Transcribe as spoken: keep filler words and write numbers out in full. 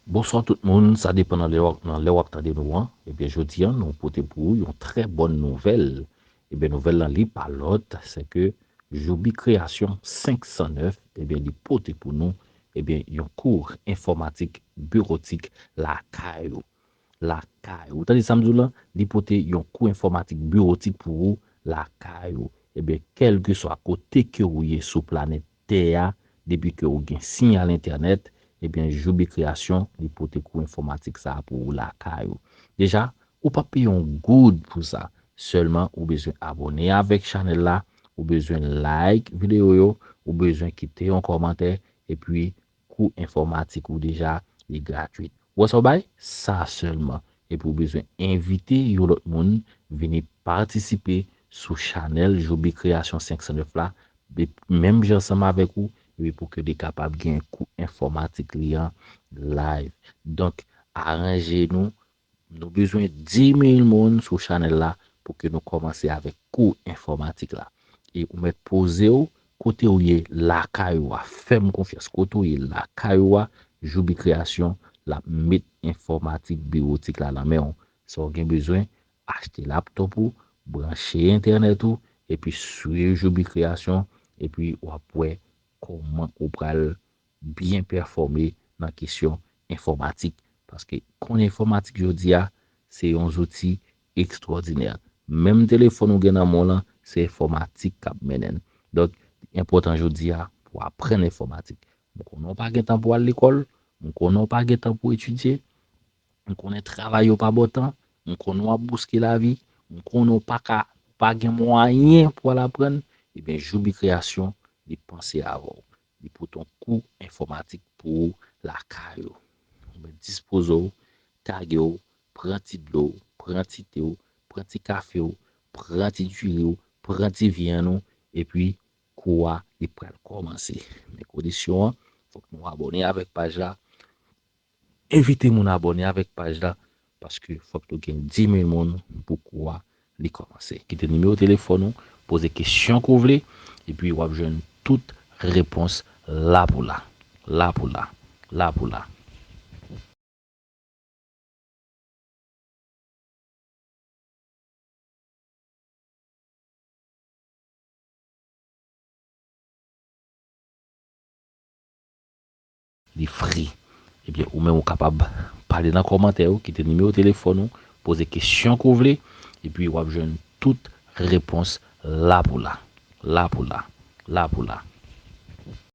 Bonswa tout moun, sa depann nan lè w ap, nan lè w ap tande nou an. Ebyen, jodi a, nou pote pou ou yon trè bòn nouvèl. Ebyen, nouvèl lan, li pa lòt, se ke Joubi Kreyasyon senk san nèf, ebyen, li pote pou nou, ebyen, yon kou enfòmatik biwotik lakay ou. Lakay ou. Ou tande sa m di w lan? Li pote yon kou enfòmatik biwotik pou ou lakay ou. Ebyen, kèlkeswa kote ke ou ye sou planèt tè a, depi ke ou gen siyal entènèt, ebyen, Joubi Kreyasyon, li pote kou enfòmatik sa a pou ou lakay ou. Deja, ou p ap peye yon goud pou sa. Sèlman, ou bezwen abòne avèk chanèl la, ou bezwen like videyo yo, ou bezwen kite yon kòmantè, epi kou enfòmatik ou deja, li gratwit. Ou wè sa w bay? Sa sèlman. Epi ou bezwen envite yon lòt moun vini patisipe sou chanèl Joubi Kreyasyon senk san nèf la, de, menm jan ansanm avèk ou, epi pou ke li kapab gen kou enfòmatik li an live. Donk, aranje nou, nou bezwen dis mil moun sou chanèl la pou ke nou kòmanse avèk kou enfòmatik la. E ou mèt poze w kote ou ye lakay ou a. Fè m konfyans. Kote ou ye lakay ou a, Joubi Kreyasyon, l ap met enfòmatik biwotik la nan men w. Sa w gen bezwen, achte laptòp ou, branche entènèt ou, epi swiv Joubi Kreyasyon, epi w ap wè kòman ou pral byen pèfòme nan kesyon enfòmatik. Paske konn enfòmatik jodi a, se yon zouti ekstwòdinè. Menm telefòn ou gen nan men w lan, se enfòmatik k ap mennen l. Donk, li enpòtan jodi a pou w aprann enfòmatik. M konnen w pa gen tan pou w al lekòl, m konnen w pa gen tan pou w etidye, m konnen travay yo pa ba w tan, m konnen w ap bouske lavi, m konnen w pa ka, w pa gen mwayen pou w al aprann, ebyen, Joubi Kreyasyon, li panse avè w. Li pote yon kou enfòmatik pou ou lakay ou. Ou mèt dispoze w, tage w, pran ti dlo w, pran ti te w, pran ti kafe w, pran ti diri w, pran ti vyann ou, epi kou a, li pral kòmanse. Men kondisyon an, fòk nou abòne avèk paj la. Envite moun abòne avèk paj la, paske fòk nou gen dis mil moun pou kou a li kòmanse. Kite nimewo telefòn ou, poze kesyon ke w vle, epi w ap jwenn tout repons la pou la. La pou la. La pou la. Li free. Ebyen, ou menm ou kapab pale nan kòmantè yo, kite nimewo telefòn ou, poze kesyon ke w vle, epi w ap jwenn tout repons la pou la. La pou la. La pou la.